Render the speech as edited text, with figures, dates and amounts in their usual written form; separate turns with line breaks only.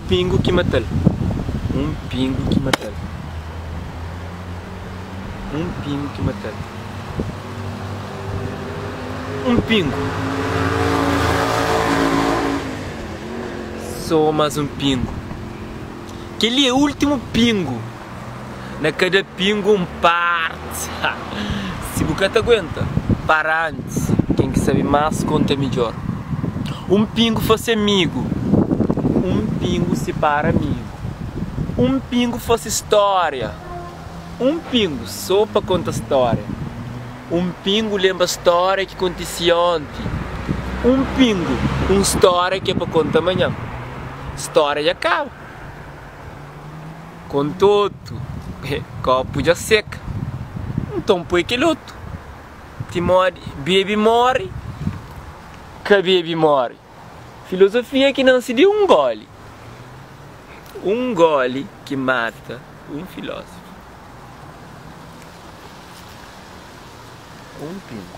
pingu ki mata-l Un pingu ki mata-l Un pingu ki mata-l Un pingu Sô más un pingu Kel-li é últimu pingu Na kada pingu un párti Si bu ka ta aguenta, para antis Ken ki sabe más, konta midjór Un pingu fase amigu Un pingu sipara amigu Un pingu fase stória Un pingu sô pa konta stória Un pingu lenbra stória ki kontise onti Un pingu, un stória ki é pa konta manhan Stória dja kaba. Konta otu, kopu dja seka, nton poi kel otu. Ti modi bebe more, ka bebe more. Filozofia ki nanse di un goli, un goli ki mata un filózofu. Un pingu.